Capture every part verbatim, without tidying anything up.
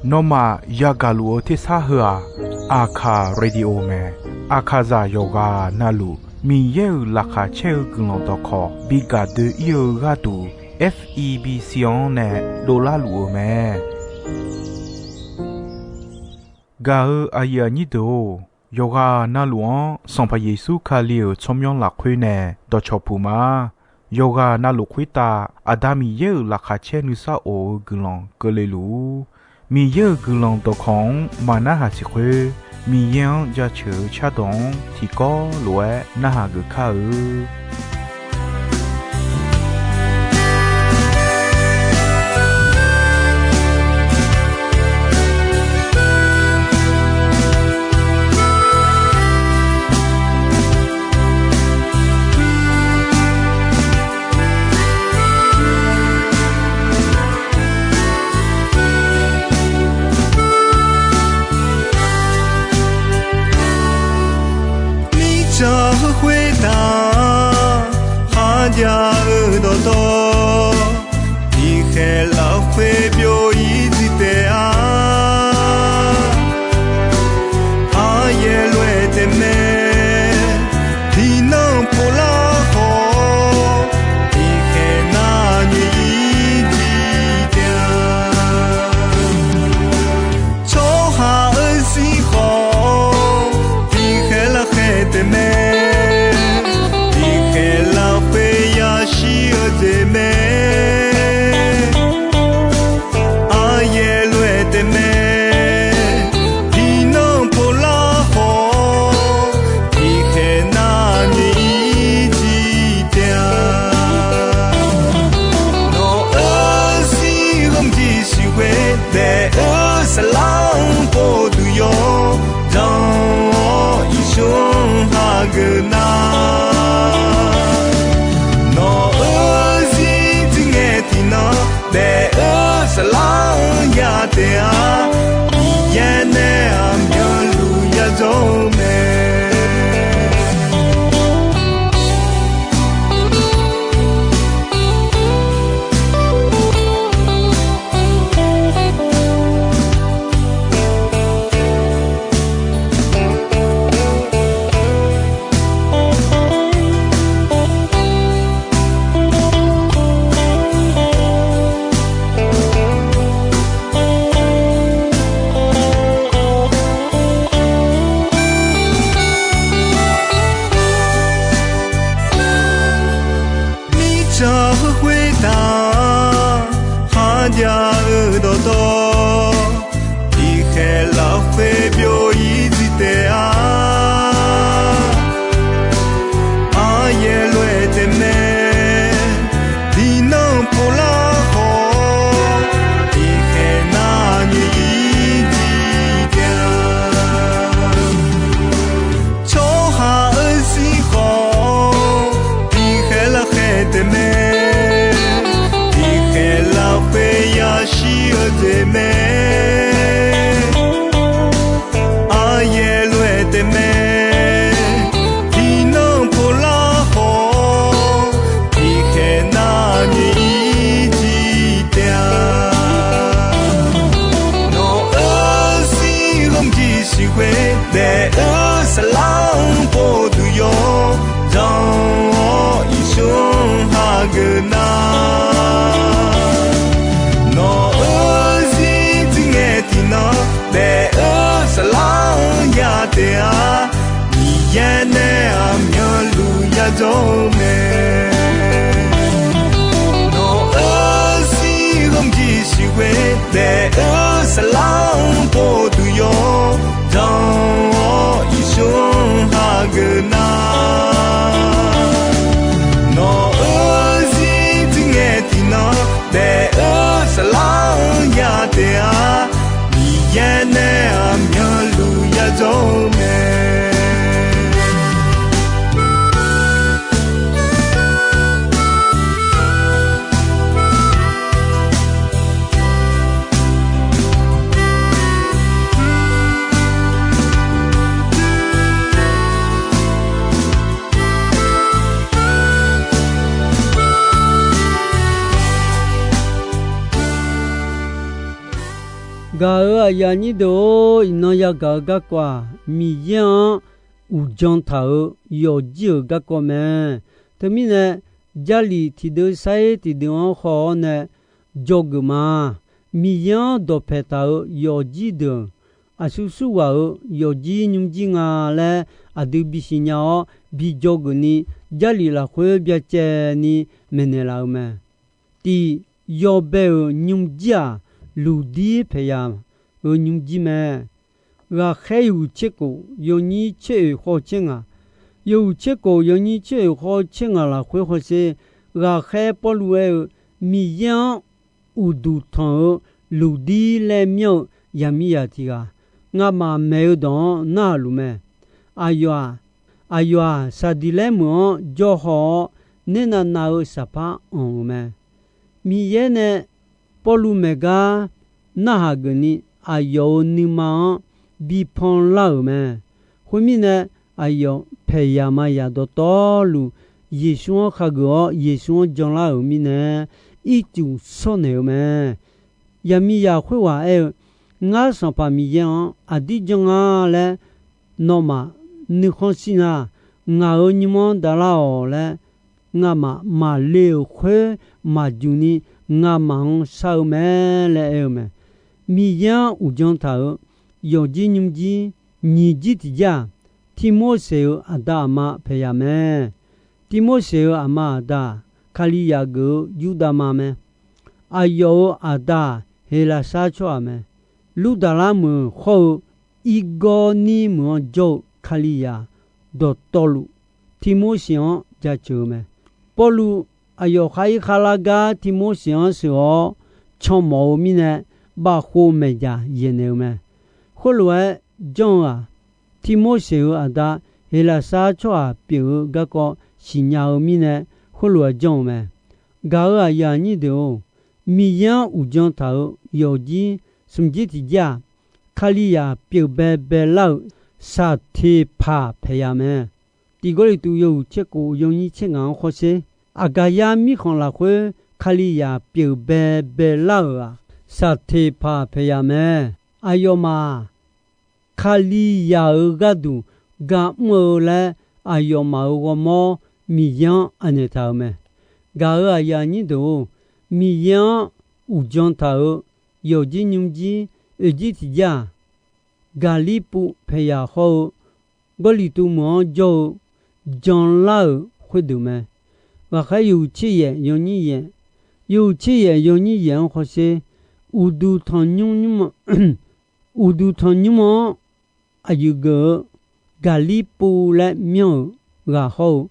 Nawmaf yagaq luf-eu tersar heu-aq, Aqkaq radio mae. Aqkaqzaq yawqghaq navluf Miqyaer-euq laqkhaq caer-eu guiqlanq dawqkawq bi gaq doe-ir-eu gharduq, F E B C-anr nae dovlar luf-eu mae. Gaq-eu aqyuif aqnyir deuq-or, yawqghaq navluf-anr Sanqpaq Yeqsur Kali-euq tsawrmyanr lafkhoer nae dawqcawq puq ma. Yawqghaq navluf khoertav Aqda Miqyaer-euq laqkhaq caer nuisar of-eu guiqlanq keuvle luf-ur. Miqyaer-euq guiqlanq dawqkawq-anr maqnarhaq siq khoer, Miqyaer-anr jaceuq-eu cardawq-anr tiqkawv lof-aer narhaq geuf kar-eu. Mirtsaq heu khoertav kharjav-eu dawqtawv, tiqkhaeq lafkhoer byov-ir jir taef-a. Aqyaer lof-aer taef mae, tiqnan povlar khawf, tiqkhaeq nar nyoeq-ir jir taef-a. Tsawrhaq-euq zir khawf, tiqkhaeq lafkhaeq taef mae, tiqkhaeq lafkhoer yashir-eu jeq mae. Aqyaer lof-aer taef mae, tiqnan povlar khawf, tiqkhaeq nar nyoeq-ir jir taef-a. Nawq-euq zir ghawqmyir siq khoer daef-eu saflar-anr pov duq yawdzanq-awr irsur hageuf nar, nawq-euq zir jir ngae tiqnan daef-eu saflar-anr ya taef-a. Miqyaer nae aqmyanluf yadzawr-eu mae. Mirtsaq heu khoertav kharjav-eu dawqtawv, tiqkhaeq lafkhoer byov-ir jir taef-a. Aqyaer lof-aer taef mae, tiqnan povlar khawf, tiqkhaeq nar nyoeq-ir jir taef-a. Tsawrhaq-euq zir khawf, tiqkhaeq lafkhaeq taef mae, tiqkhaeq lafkhoer yashir-eu jeq mae. Aqyaer lof-aer taef mae, tiqnan povlar khawf, tiqkhaeq nar nyoeq-ir jir taef-a. Nawq-euq zir ghawqmyir siq khoer daef-eu saflar-anr pov duq yawdzanq-awr irsur hageuf nar, nawq-euq zir jir ngae tiqnan daef-eu saflar-anr ya taef-a. Miqyaer nae aqmyanluf yadzawr-eu mae. Nawq-euq zir ghawqmyir siq khoer daef-eu saflar-anr pov duq yawdzanq-awr irsur hageuf nar, nawq-euq zir jir ngae tiqnan daef-eu saflar-anr ya taef-a. Miqyaer nae aqmyanluf yadzawr-eu mae. Gaq-euq aqyuif aqnyir deuq-or, iqnan yagaq-eu garkawv-aq, Miqyaer-anr uqjan taq-euq yawfjir-euq garkawv mae. Teumirnae, Jarlif tiqdeuv sar-ir tiqdeuv-anr haw-awr nae dzawgeuf ma. Miqyaer-anr dawqpaeq taq-euq yawfjir deuq, aqsur surghaq-euq yawfjir nymrjir nga laer aqdui bisiq nya-awr bi dzawgeuf ni, Jarlif lafkhoer byacaevni maeqnaeq laf-eu mae. Tiq, yawbae-euq nymrjir-aq, luqdir paeq yaf-euq nymrjir mae. Ghaqkhaer yawhuiq tser khof yawnyir tser oeq khawf tser ngaq, yawhuiq tser khof yawnyir tser oeq khawf tser ngaq lafkhoer hawsher, ghaqkhaer Pawrluv aer-eu, Miqyaer-anr uqduq tanq-eu luqdir laer myanr-eu yaqmiqzaq tiq ghaq, ngamaf maeq-eu dawq-anr narhaq luf mae. Aqyawf-aq, aqyawf-aq, Saqdiqlaer meuq-anr jawr haw-awr, nernav nav-eu saqpar anq-euq mae. Miqyaer nae Pawrluv maeq gar narhaq geufni, aqyawf-euq nuima-anr bi panlar-euq mae. Khoermirnae, aqyawf paeq yaq ma yaq dawqtawvluf Yeqsur-anr khageuf-awr, Yeqsur-anr janlar-euq mirnae, ircuf shawrnaeq-eu mae. Yaqmiqzaq khoerghaq aer-eu, Ngar Sanqpaq Miqyaer-anr aqdir janr nga laer nawmaf nuikhanr shir nar, ngaq-euq nymr-anr davlar-awq laer, ngamaf maqle-euq khoer maqjuq ni ngamaf-anr shar-eu mae laer aer-eu mae. Miqyaer-anr uqjan taq-euq yawqjir nymrjir nyiq jir tiq jar-aq, Tirmorseq-euq aqda aqma paeq yaq mae. Tirmorseq-euq aqma aqda-aq, Kalizaq geuf-eu Yurdav ma mae. Aqyawf-euq aqda-aq, Heqlaqsar tsawrhaq mae. Lurdalar meuq hawr-eu Irgawrnir meuq-anr jawr-eu Kalizaq dawqtawvluf, Tirmorseq-anr jaceuq-eu mae. Pawrluv aqyawf khar ir khar lar gar Tirmorseq-anr sheuq-awr canmawf-eu mirnae, bafkhov maeqdzaq yaeqnaeq-eu mae. Khoerlof-aer janr-eu-aq, Tirmorseq-euq aqda Heqlaqsar tsawrhaq pyeuf-eu garkawv siqnya-eu mirnae, khoerlof-aer janr-eu mae. Gaq-euq aqyuif aqnyir deuq-or, Miqyaer-anr uqjan taq-euq yawqjir smq jir tiq jir-aq, Kalizaq pyeuf baebae lar-euq Saqteqpaq paeq yaq mae. Tiq Gawrliqtu yawhuiq tser khof yawnyir tser ngaq-anr hawsher, Aqgaqyar mirkhanq lafkhoer Kalizaq pyeuf baebae lar-euq-aq, Saqteqpaq paeq yaq mae. Aqyawfmaf-aq, Kalizaq-euq gharduq ga mr-eu laer, aqyawfmaf-euq ghawrmawr Miqyaer-anr anaeq taq-euq mae. Gaq-euq aqyuif aqnyir deuq-or, Miqyaer-anr uqjan taq-euq yawqjir nymrjir oeq jir tiq jir-aq, Gaqlirpuv paeq yaq hawr-eu Gawrliqtu meuq-anr jawr-eu janlar-euq khoerdeuq mae. Ghaqkhaer yawhuiq tser yaef yawnyir yaef, yawhuiq tser yaef yawnyir yaef-anr hawsher, uqduq tanqnymr nymr-a, uqduq tanqnymr-anr aqyuif geuf-eu Gaqlirpuv laer myanr-euq ghaq hawr-eu,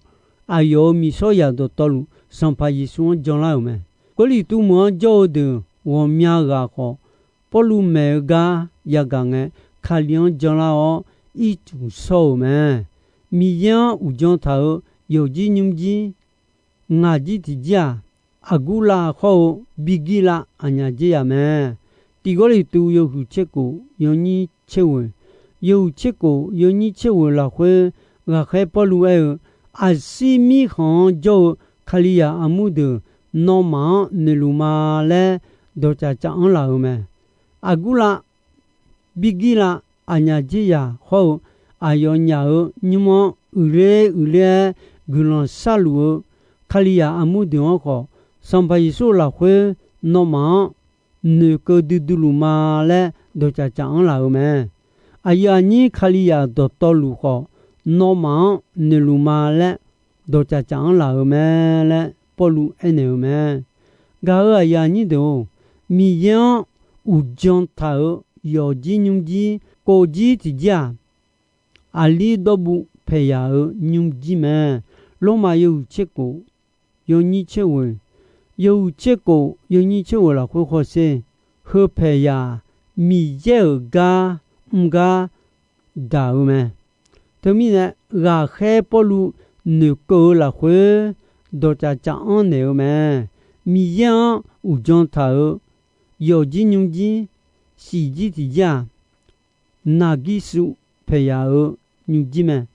aqyawf-euq miqshawr zaq dawqtawvluf Sanqpaq Yeqsur-anr janlar-euq mae. Gawrliqtu meuq-anr jawr-eu deuq ghawqmya ghaq khawf, Pawrluv maeq-eu gar yagaq ngae, Kali-anr janlar-awr ircuf shawr-euq mae. Miqyaer-anr uqjan taq-euq yawqjir nymrjir ngaq jir tiq jir-aq, Aqgurlav hawr-eu Birgirlav aqnyaf dzer yaq mae. Tiq Gawrliqtu yawhuiq tser khof yawnyir tser ghoeq, yawhuiq tser khof yawnyir tser ghoeq lafkhoer, ghaqkhaer Pawrluv aer-eu, Aqsir mirkhanq-anr jawr-eu Kalizaq armur deuq nawmaf-anr noeqluf ma laer dawqcaf caf anr laf-euq mae. Aqgurlav, Birgirlav aqnyaf dzer yaq hawr-eu aqyawfnyaf-euq nymr-anr uiqler uiqler-aer guiqlanq sharluf-eu Kalizaq armur deuq-anr khawf, Sanqpaq Yeqsur lafkhoer nawmaf-anr noeqkeuv duidui luf ma laer dawqcaf caf anr laf-euq mae. Aqyuif aqnyir Kalizaq dawqtawvluf khawf, nawmaf-anr noeqluf ma laer dawqcaf caf anr laf-euq mae laer Pawrluv aernaeq-eu mae. Gaq-euq aqyuif aqnyir deuq-or, Miqyaer-anr uqjan taq-euq yawqjir nymrjir kov jir tiq jir-aq, aqlir dawrbuv paeq yaq-euq nymrjir mae. Lormav yawhuiq tser khof yawnyir tser ghoeq, yawhuiq tser khof yawnyir tser ghoeq lafkhoer hawsher, heu paeq yaq Miqyaer-euq gar mr gar daq-eu mae. Teumirnae, ghaqkhaer Pawrluv noeqkeuv-eu lafkhoer dawqcaf caf anr naeq-eu mae. Miqyaer-anr uqjan taq-euq yawqjir nymrjir shif jir tiq jir-aq, Naqgirsuv paeq yaq-euq nymrjir mae.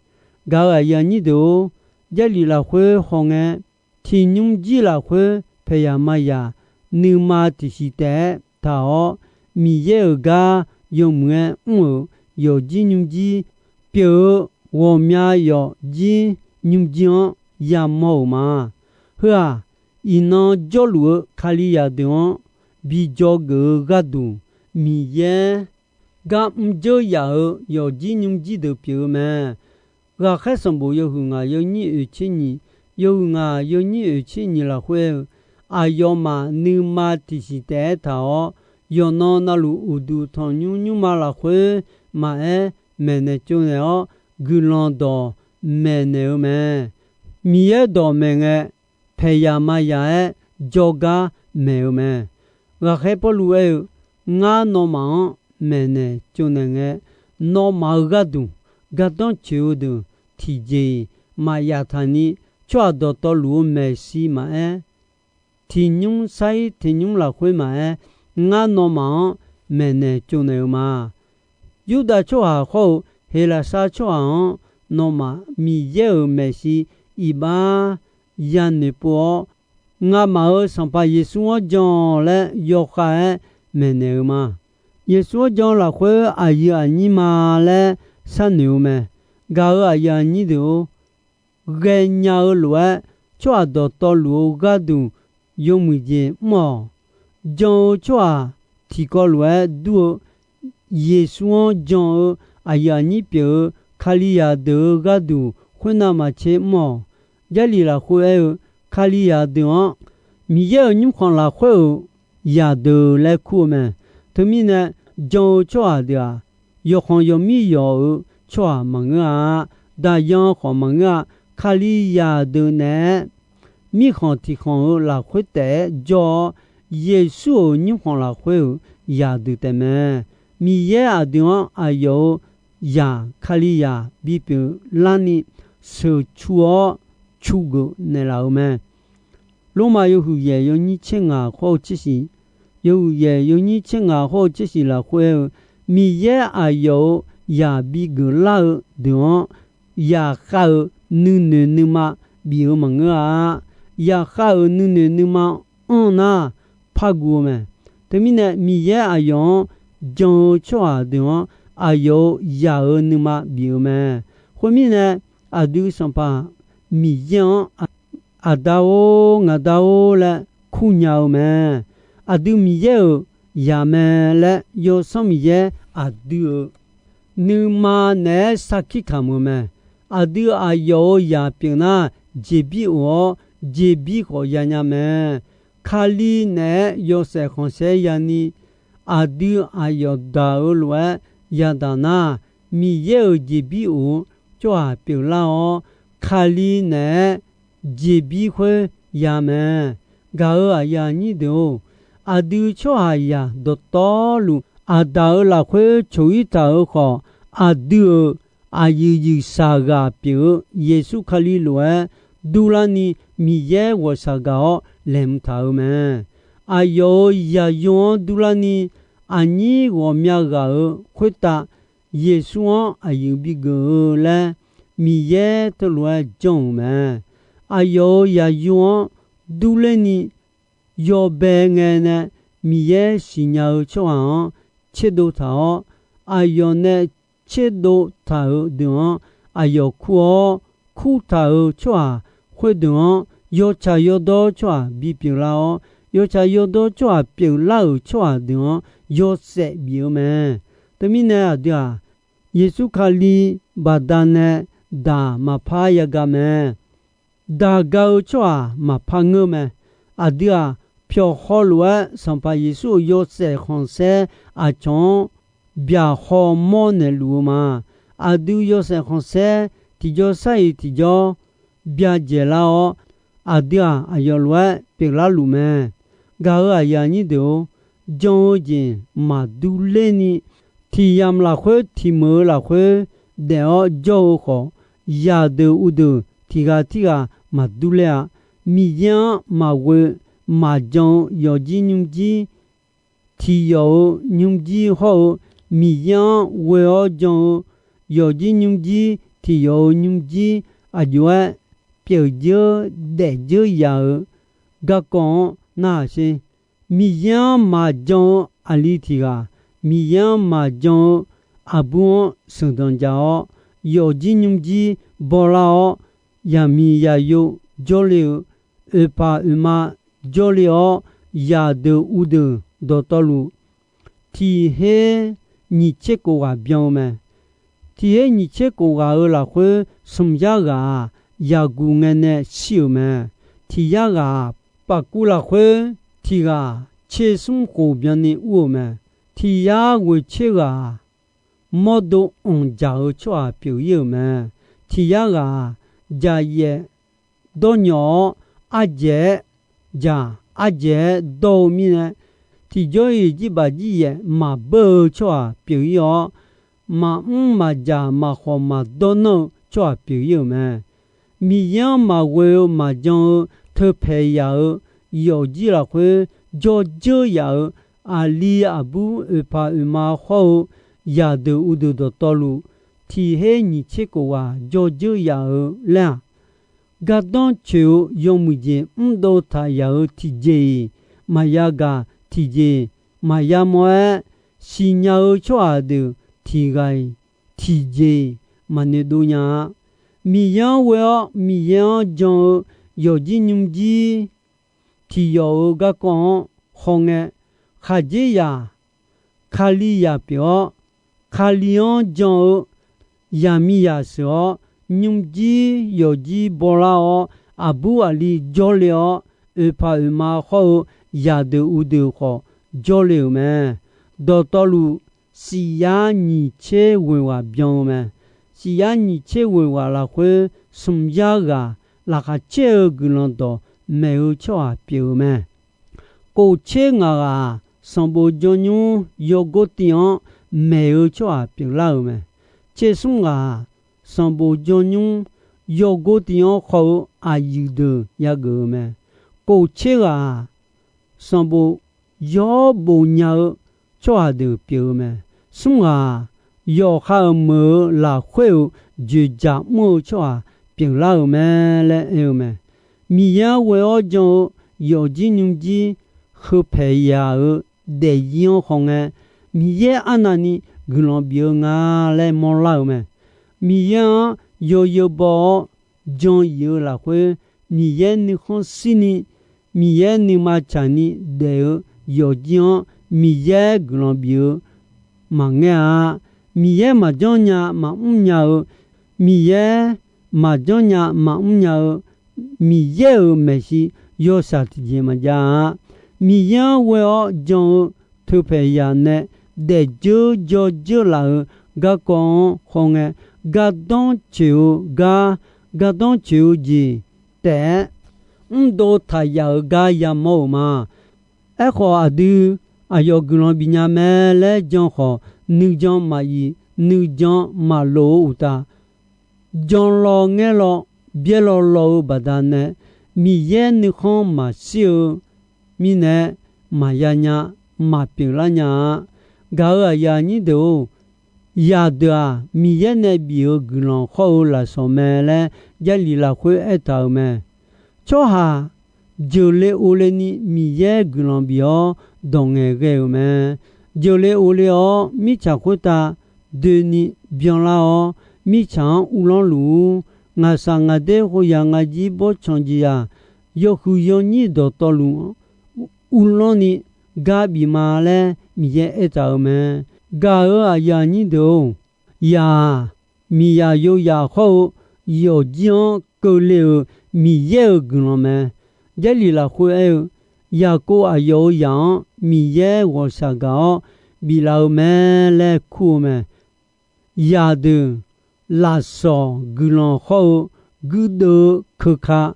Gaq-euq aqyuif aqnyir deuq-or, Jarlif lafkhoer hawngae, tiq nymrjir lafkhoer paeq yaq ma yaq nuima tiqsiq taef-aer taq-awr, Miqyaer-euq gar yawmuiq-aer mr-euq yawqjir nymrjir pyeuf-eu ghawqmya yawqjir nymrjir-anr yamawr-euq ma. Heu-aq, iqnan jawrluf-eu Kalizaq deuq-anr bi dzawgeuf-eu gharduq, Miqyaer gar mrjeur yaf-euq yawqjir nymrjir deuq pyeuf-eu mae. Ghaqkhaer sanqbof yawhuiq ngaq yawnyir oeqtser nyiq, yawhuiq ngaq yawnyir oeqtser nyiq lafkhoer-eu, aqyawfmaf nuima tiqsiq taef-aer taq-awr, yawqnan navluf uqduq tanqnymr nymrma lafkhoer maqaer, maeqnaeq tsovnaeq-awr, guiqlanq dawq maeqnaeq-eu mae. Miqyaer dawq maeq ngae, paeqyaq mayaq-aer jawrgar maeq-eu mae. Ghaqkhaer Pawrluv aer-eu, Ngar nawmaf-anr maeqnaeq tsovnaeq ngae, nawmaf-eu gharduq gardanr tsoeq-eu deuq tiqjeq-iq maqyaf taq ni, tsawrhaq dawqtawvluf-eu maeqshi maqaer, tiqnymr sar-ir tiqnymr lafkhoer maqaer, ngar nawmaf-anr maeqnaeq tsovnaeq-eu ma. Yurdav tsawrhaq hawr-eu Heqlaqsar tsawrhaq-anr nawmaf Miqyaer-euq maeqshi iqbax yanoeq pov-awr, ngamaf-euq Sanqpaq Yeqsur-anr jan-awq laer yawkhav-aer maeqnaeq-eu ma. Yeqsur-anr jan-eu lafkhoer aqyuif aqnyir ma laer sharnoeq-eu mae. Gaq-euq aqyuif aqnyir deuq-or, ghaenya-eu lof-aer tsawrhaq dawqtawvluf-eu gharduq yawmuiq jeq mr-awq. Jan-eu tsawrhaq tiqkawv lof-aer dur-eu Yeqsur-anr jan-eu aqyuif aqnyir pyeuf-eu Kalizaq deuq-eu gharduq khoernav maqtser mr-awq. Jarlif lafkhoer aer-eu, Kalizaq deuq-anr Miqyaer-euq nymrkhanq lafkhoer-euq zaqdeuq laer kur-eu mae. Teumirnae, jan-eu tsawrhaq deuq-aq, yawqkhanq yawqmir yawq-euq tsawrhaq maqngeur-a. Daqyan khawf maqngeur-a. Kalizaq deuq naeq-aer mirkhanq tiqkhanq-euq lafkhoer taef-aer jawr-awr, Yeqsur-euq nymrkhanq lafkhoer-euq zaqdeuq taefmae. Miqyaer aqdui-anr aqyawf-euq zaq Kalizaq bipyeuf larni sheuqcu-awr cugeuf naeqlaf-euq mae. Lormav yawhuiq yaeq yawnyir tser ngaq hawr-eu tser shiq, yawhuiq yaeq yawnyir tser ngaq hawr-eu tser shiq lafkhoer aer-eu, Miqyaer aqyawf-euq zaq bigeuf lar-eu deuq-anr, zaqkhav-euq nuinoeq nuima bif-eu maqngeur-a. Zaqkhav-euq nuinoeq nuima anr nar, par guv-eu mae. Teumirnae, Miqyaer aqyawf-anr jan-eu tsawrhaq deuq-anr, aqyawf-euq zaq-euq nuima bif-eu mae. Khoermirnae, aqdui Sanqpaq Miqyaer-anr, Aqda-or, ngaqda-or laer kurnya-eu mae. Aqdui Miqyaer-euq zaq mae laer Yawsanr Miqyaer aqdui-euq nuima naeq-aer sarkir kamq-eu mae. Aqdui aqyawf-euq zaq pyeuf nar, jeqbir of-awr jeqbir khawf yanya mae. Kali naeq-aer yawshaef khanqsaer yani, aqdui aqyawf daq-eu lof-aer yadaq nar, Miqyaer-euq jeqbir of-eu tsawrhaq pyeuflar-awr, Kali naeq-aer jeqbir khoer ya mae. Gaq-euq aqyuif aqnyir deuq-or, aqdui tsawrhaqzaq dawqtawvluf Aqdaq-euq lafkhoer coq-ir taq-euq khawf, aqdui-euq aqyuif yuifshaq ghaq pyeuf-eu Yeqsur Kali lof-aer durlarni Miqyaer ghawqshaq gaq-awr laeqhmq taq-euq mae. Aqyawf-euq zaqyo-anr durlarni aqnyir ghawqmya ghaq-euq khoertav Yeqsur-anr aqyuif bigeuf-eu laer Miqyaer teulof-aer janr-euq mae. Aqyawf-euq zaqyo-anr durlerni yawbae ngae nae Miqyaer siqnya-eu tsawrhaq-anr tserdov taq-awr, aqyawf nae tserdov taq-euq deuq-anr aqyawf kur-awr, kurtaq-euq tsawrhaq khoerdeuq-anr yawtsaq yawdawr tsawrhaq bipyeuf lar-awr, yawtsaq yawdawr tsawrhaq pyeuflar-euq tsawrhaq deuq-anr yawshaef bif-eu mae. Teumirnae aqdui-aq, Yeqsur Kali baqdanae daq maqpar yagaq mae. Daq ga-eu tsawrhaq maqpar ngeur mae. Aqdui-aq, pyawqhaw lof-aer Sanqpaq Yeqsur-euq yawshaef khanqsaer aqcawq-anr byaqhaw mawrnaeq luf-eu ma. Aqdui yawshaef khanqsaer tiqjawr sar-iq tiqjawr byajaeq lar-awr, aqdui-aq, aqyawf lof-aer pyeuflar luf mae. Gaq-euq aqyuif aqnyir deuq-or, jan-eu jeq maqdur lerni, tiq yamq lafkhoer tiq meuq-eu lafkhoer daef-awr jawr-eu khawf, zaqdeuq uqdeuq tiq ghaq tirghaq maqdur ler-a. Miqyaer-anr maqghoe maqjan-eu yawqjir nymrjir, tiq yawf-euq nymrjir hawr-eu, Miqyaer-anr ghoe-awr jan-eu yawqjir nymrjir, tiq yawf-euq nymrjir, aqjox-aer pyeuf dzeur daef dzeur yaq-euq garkawv-anr narhaq sher. Miqyaer-anr maqjan-eu aqli tiq ghaq, Miqyaer-anr maqjan-eu aqbur-anr sheuqdanq jaq-awr, yawfjir nymrjir bawlar-awr, yaqmiq yaqyo jawrle-eu, oeqpaq oeqma jawrle-awr, yaqdeuq uvdeuq dawqtawvluf, tiq her nyiq tser kof ghaq byan-eu mae. Tiq her nyiq tser kof ghaq-euq lafkhoer, smq yar ghaq-aq, yaqguq ngae nae shir-euq mae. Tiq yar ghaq-aq, paf kuv lafkhoer tiq ghaq tser smr khof byanni ur-euq mae. Tiq yar ghoeq tser ghaq-aq, mawrdo anq jaq-eu tsawrhaq pyeuf ir-euq mae. Tiq yar ghaq-aq, jaqyaef dawrnyawq-awr, ardzaeq-aer jaq, ardzaeq-aer dawr-eu mirnae, tiqjawr-iq jirbaq jiryaef maqbeur-eu tsawrhaq pyeuf ir-awr, maqmr maqjaq maqkhawf maqdawr nanr-eu tsawrhaq pyeuf ir-euq mae. Miqyaer-anr maqghoe-eu maqjan-eu teupaeq yaq-euq yawfjir lafkhoer, jawrdzeur yaf-euq aqli aqbur oeqpaq oeqma hawr-eu yaqdeuq uvdeuq dawqtawvluf, tiq her nyiq tser kof ghaq jawrdzeur yaf-euq laer-aq, gardanr coeq-eu yawmuiq jeq mrdov taq yaq-euq tiqjeq-iq maqya gaq, tiqjeq-iq maqya mawr-aer, siqnya-eu tsawrhaq deuq tiq ghaq-iq tiqjeq-iq maqnoeq dov nya-a. Miqyaer-anr ghoe-awr Miqyaer-anr jan-eu yawfjir nymrjir tiq yawf-euq garkawv-anr hawngae, khaqdzerzaq Kalizaq pyeuf-awr, Kali-anr jan-eu yaqmiqzaq sheuq-awr, nymrjir yawfjir bawlar-awr, aqbur aqli jawrle-awr, oeqpaq oeqma hawr-eu yaqdeuq uvdeuq khawf jawrle-euq mae. Dawqtawvluf, siqyar nyiq tser ghoeq ghaq byan-eu mae. Siqyar nyiq tser ghoeq ghaq lafkhoer, smq yar ghaq laqkhaq caer-eu guiqlanq dawq maeq-eu tsawrhaq pyeuf-eu mae. Kof tser ngaq ghaq-aq, sanqbof jawrnymr yawgor tiv-anr maeq-eu tsawrhaq pyeuflar-euq mae. Tser smr ghaq-aq, sanqbof jawrnymr yawgor tiv-anr khawf-eu aqyuif deuq yageuf-eu mae. Kof tser ghaq-aq, sanqbof yawr bof nya-eu tsawrhaq deuq pyeuf-eu mae. Smr ghaq-aq, yawqha-euq meuq-euq lafkhoer-euq dzoeqdzaq mr-eu tsawrhaq pyeuflar-euq mae laer aer-eu mae. Miqyaer-anr ghoe-awr jan-eu yawfjir nymrjir heu paeq yaq-euq daefzir-anr hawngae, Miqyaer arnavni guiqlanq bif-eu nga laer mawrlar-euq mae. Miqyaer-anr yawzeu baw-awr jan-ir-eu lafkhoer, Miqyaer nuikhanr shirni, Miqyaer nuima tsaqni daef-eu yawfjir-anr Miqyaer guiqlanq bif-eu maqngaer-a. Miqyaer maqjanr nya maqmr nya-eu, Miqyaer maqjanr nya maqmr nya-eu, Miqyaer-euq maeqshi yawshaq tiqjeq maqjav-a. Miqyaer-anr ghoe-awr jan-eu teupaeq yaq nae daefdzeur jawrdzeur laf-euq garkawv-anr hawngae, gardanr coeq-eu gar, gardanr coeq-eu jeq taef-aer, mrdov taq yaf-euq gar yamawr-euq ma. Aerkhawf, aqdui aqyawf guiqlanq bifnya mae laer jan khawf, nuijan maqyif, nuijan maqlof-eu uqtaf, jan law ngaer law, byaer law law-eu baqdanae, Miqyaer nuikhanr maqshir-eu mirnae, maqya nya, maqpyeuflar nya-a. Gaq-euq aqyuif aqnyir deuq-or, yaqdeuq-aq, Miqyaer nae bif-eu guiqlanq hawr-eu lafsawq mae laer Jarlif lafkhoer aertaq-euq mae. Tsawrhaq jeuqle ovle ni Miqyaer guiqlanq bif-awr dawq ngaeqghae-euq mae. Jeuqle ovle-awr, mirtsaq khoertav doeni byanlar-awr, mirtsaq-anr uvlanr luf-ur. Ngaqshaq ngaqder khoeryaq ngaqjir bawrtsanq jeq-aq, yawhuiq yawnyir dawqtawvluf uvlanr ni gar bif ma laer Miqyaer aertaq-euq mae. Gaq-euq aqyuif aqnyir deuq-or, yaq-aq, miqzaq yoyaq hawr-eu yawfjir-anr keuvle-euq Miqyaer-euq guiqlanq mae. Jarlif lafkhoer aer-eu, Yaqkov aqyawf-euq zaq-anr Miqyaer ghawqshaq gaq-awr biflaf-eu mae laer kur-eu mae. Zaqdeuq lafsawq guiqlanq hawr-eu guirdeuv-eu keuka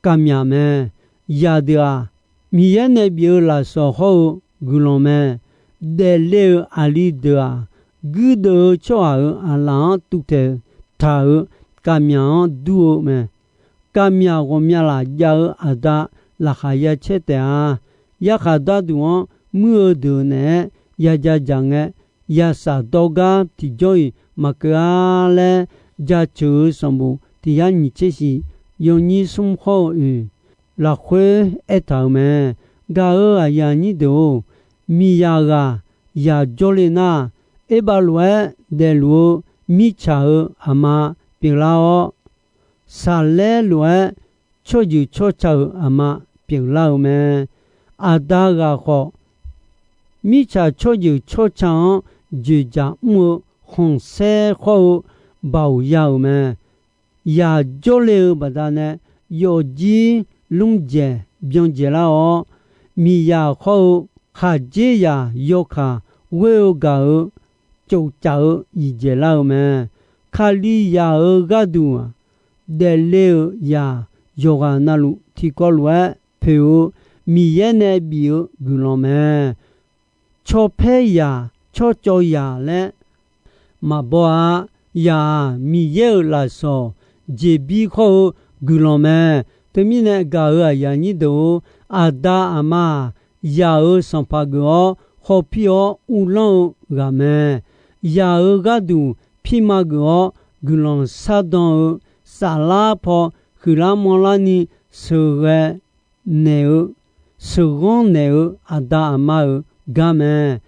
kavmyaq mae. Zaqdeuq-aq, Miqyaer nae bif-eu lafsawq hawr-eu guiqlanq mae. Daefle-euq aqli deuq-aq, guirdeuv-eu tsawrhaq-euq aqlaf-anr tuvtaeq taq-euq kavmyaq-anr dur-eu mae. Kavmyaq ghawqmya laf jav-eu aqda laqkhaq ya caer taef-a. Yarkhaq darduq-anr muir-eu deuq naeq-aer ya ja dzaq ngae, yashaq dawrgar tiqjawr-iq maqkeuv-ar laer, jaceuq-eu sanqbof tiq yar nyiq tser shiq yawnyir smr hawr-eu oeq lafkhoer aertaq-euq mae. Gaq-euq aqyuif aqnyir deuq-or, Miqzaq ghaq yaq jawrle nar, Erbav lof-aer daefluf-eu mirtsaq-euq aqma pyeuflar-awr, Saqlaer lof-aer tsawrjeuq tsawrca-euq aqma pyeuflar-eu mae. Aqda ghaq khawf, mirtsaq tsawrjeuq tsawrca-anr dzoeqdzaq mr-eu khanqsaer khawr-eu baoq ya-euq mae. Yaq jawrle-eu baqdanae yawfjir lmrdzaeq byan dzaeqlar-awr, miqzaq khawr-eu khaqdzerzaq yawkaq ghoer-eu gaq-euq tsofcaf-eu iqdzaeq lar-eu mae. Kalizaq-euq gharduq daefle-euq zaq yawqghaq navluf tiqkawv lof-aer poeq-eu Miqyaer nae bif-eu guiqlanq mae. Tsawrpaer zaq tsawrcawv zaq laer maqbaw-a. Zaq-aq, Miqyaer-euq lafsawq jeqbir khawr-eu guiqlanq mae. Teumirnae gaq-euq aqyuif aqnyir deuq-or, aqda aqma-aq, zaq-euq sanqpaq geuf-awr khawpir-awr uvlanr-eu ghaq mae. Zaq-euq gharduq pirma geuf-awr guiqlanq shardan-eu, saflar paw huiqlar manrlar ni sheuqghae naeq-eu, sheuqghanr naeq-eu aqda aqma-euq gar mae.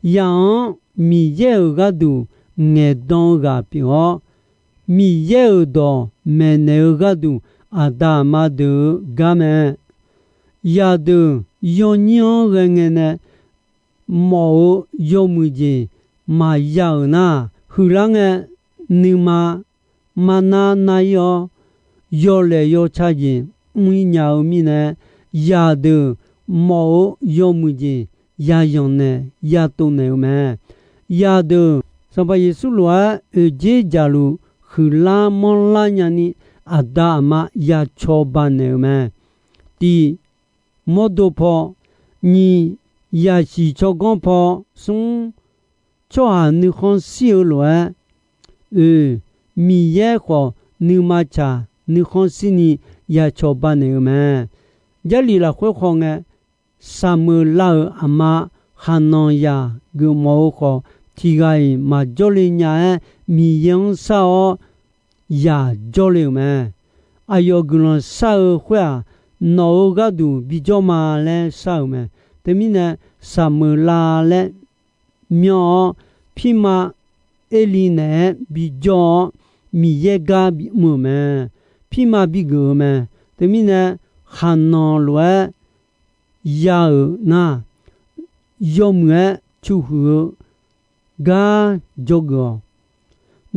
Zaq-anr Miqyaer-euq gharduq ngaeqdan-eu ghaq pyeuf-awr, Miqyaer-euq dawq maeqnaeq-eu gharduq aqda aqma deuq-eu gar mae. Zaqdeuq yawnyir-anr ghae ngae nae mawf-eu yawmuiq jeq maqya-euq nar, huiqlar ngae nuima marnar nar-ir-awr, yawlaeq yawca jeq mr-ir nya-eu mirnae, zaqdeuq mawf-eu yawmuiq jeq ya zanq naeq ya tov naeq-eu mae. Zaqdeuq Sanqpaq Yeqsur lof-aer oeqdzer jaqluf huiqlar manrlar nyani, aqda aqma ya cawba naeq-eu mae. Tiq, mawrdo paw, nyiq, yaqsiq tsawrganr paw, smr, tsawrhaq nuikhanr shir-eu lof-aer, oe, Miqyaer khawf nuima tsaq nuikhanr shirni ya cawba naeq-eu mae. Jarlif lafkhoer khawf ngae, Saqmeuqlav-euq aqma Khaqnanqzaq geufmawf-eu khawf, tiq ghaq-iq maqjawr le nya-aer Miqyaer-anr shar-awr zaq jawrle-euq mae. Aqyawf guiqlanq shar-eu khoer-aq, nawq-euq gharduq bijawr ma laer shar-euq mae. Teumirnae, Saqmeuqlav laer myanr-awr, pirma Erli naeq-aer bijawr-awr, Miqyaer gar bimr-euq mae. Pirma bigeuf-eu mae. Teumirnae, khaqnanq lof-aer ya-euq nar, yawmuiq-aer cuhuiq-eu gar dzawgeuf-awq.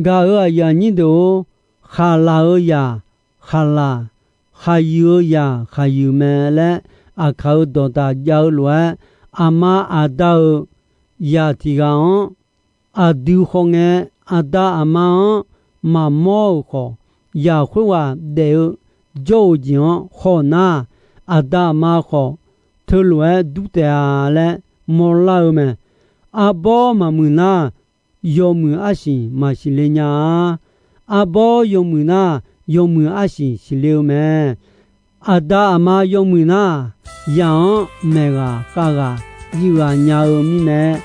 Gaq-euq aqyuif aqnyir deuq-or, khaqlaq-eu zaq khaqlaq, khaqyuif-eu zaq khaqyuif mae laer, aqkaq-euq dawqdaq jav-eu lof-aer, aqma aqda-euq zaq tiq ghaq-anr aqdui khawf ngae, aqda aqma-anr maqmawr-euq khawf, zaq khoerghaq daef-eu jawr-eu jeq-anr khawf nar, aqda aqma khawf teulof-aer dur taef-a laer mawrlar-eu mae. Arbawr maqmuiq nar, yawmuiq arsiq maqsiq le nya-a. Arbawr yawmuiq nar, yawmuiq arsiq siqle-eu mae. Aqda aqma yawmuiq nar, zaq-anr maeqghaq khavghaq yif ghaq nya-eu mirnae,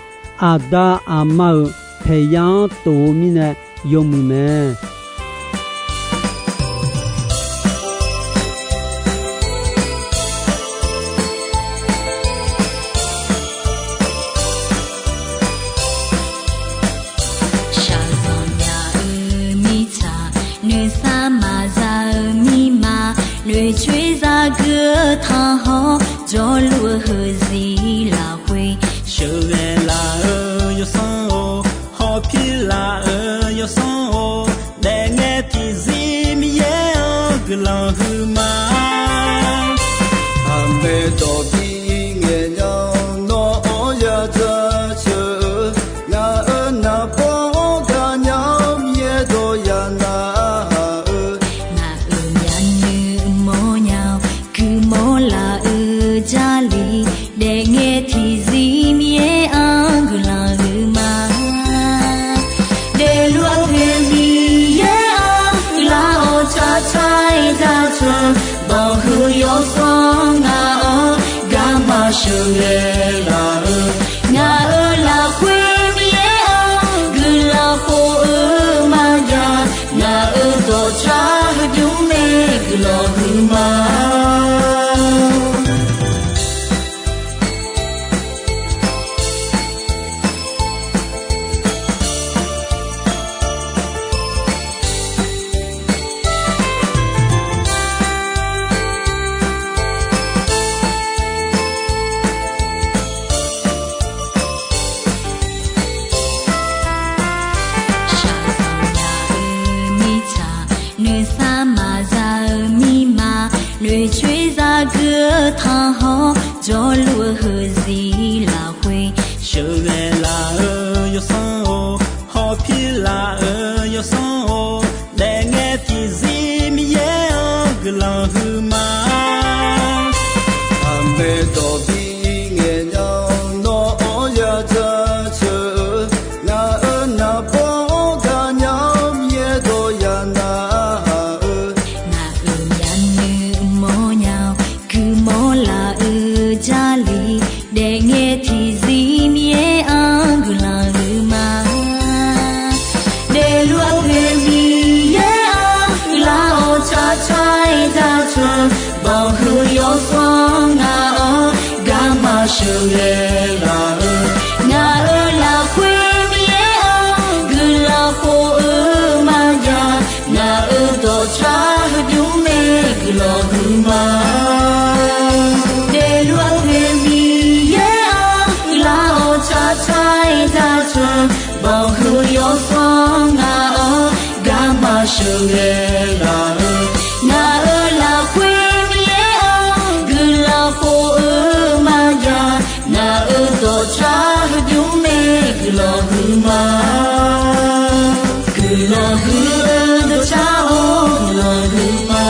aqda aqma-euq paeqya-anr tof-eu mirnae yawmuiq mae. Shaqzanq nya-eu mirtsaq, noeqsar maqza-eu mirma, noeqcoer zagui-eu tanqhawr, jawrluf-eu heuzir lafkhoer, sheuqghae laf-eu yawsanr-or, hawpir laf-eu yawsanr-or, daefngae tiqzir Miqyaer-anr guiqlanq huiqma. Aqmeq dawq bi ngaeq nya, nawq-anr ya jaceuq-eu, ngaq-euq naqbawr-anr gaqnya Miqyaer dawq ya nar-eu, ngaq-euq myavnuiv mawrnya-awr, guiqmawr laf-eu Jarlif, daefngae tiqzir Miqyaer-anr guiqlanq huiqma. Daefluf-eu poeq Miqyaer-anr guiqlanq-awr, tsaqtsaq-aer jaceuq, banqhuiq yawsanr ngaq-anr garma sheuqghae laf-eu, ngaq-euq lafkhoer Miqyaer-anr guiqlanq khof-eu maqjav, ngaq-euq dawqtsav heudymr nae guiqlanq huiqma. sheuqghae laf-eu, ngaq-euq lafkhoer Miqyaer-anr guiqlanq khof-eu maqjav, ngaq-euq dawqtsav heubymr mae guiqlanq huiqma. Daefluf-eu Miqyaer-anr guiqlanq-awr tsaqtsaq-aer taqtaq, banqhuiq yawsanr ngaq-anr garma sheuqghae laf-eu, ngaq-euq lafkhoer Miqyaer-anr guiqlanq khof-eu maqjav, ngaq-euq dawqtsav heubymr mae guiqlanq huiqma. Guiqlanq huiq-eu dawqtsav-or guiqlanq huiqma.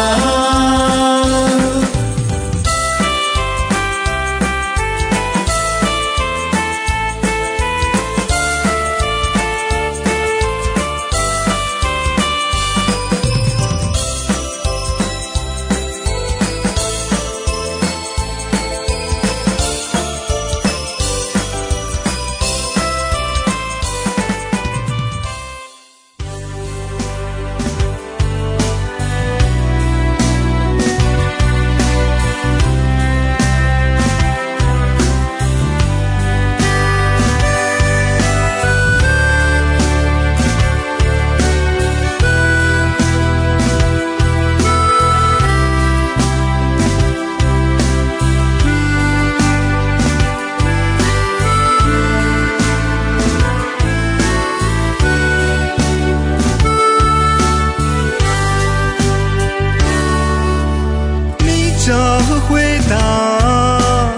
Mirtsaq heu khoertav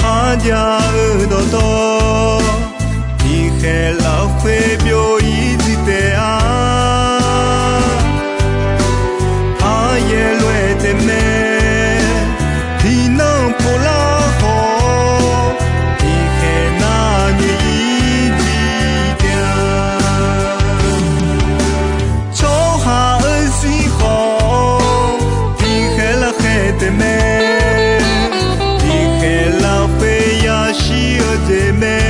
kharjav-eu dawqtawv, tiqkhaeq lafkhoer byov-ir jir taef-a. Aqyaer lof-aer taef mae, tiqnan pov lar khawf, tiqkhaeq nar nyoeq-ir jir taef-a. Tsawrhaq-euq zir khawf, tiqkhaeq lafkhaeq taef mae, tiqkhaeq lafkhoer yashir-eu jeq mae.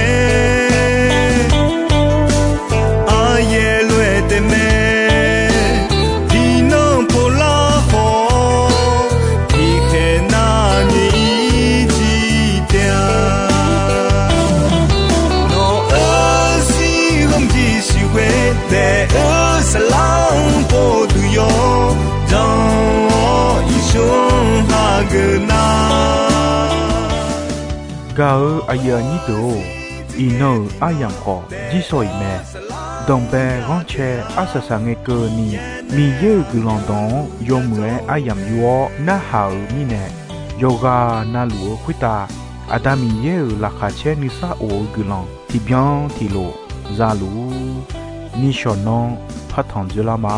Aqyaer lof-aer taef mae, tiqnan pov lar khawf, tiqkhaeq nar nyoeq-ir jir taef-a. Nawq-euq zir heu mqjir siqghoe daef-eu saflar-anr pov duq yawr, jan-awr irsur hageuf nar. Gaq-eu aqyuif aqnyir deuq-or, iqnan-euq aryamq khawf jir shawq-iq mae. Danqbae ghanrcae arsaq saq ngae keuvni, Miqyaer-euq guiqlanq dawq-anr yawmuiq-aer aryamq yur-awr narhaq-euq mirnae, yawqghaq navluf-eu khoertav Aqda Miqyaer-euq laqkhaq caer nuisar of-eu guiqlanq tiqbyan tiqlof za luf-ur. Nishawq nanr partanq dzoerlar ma.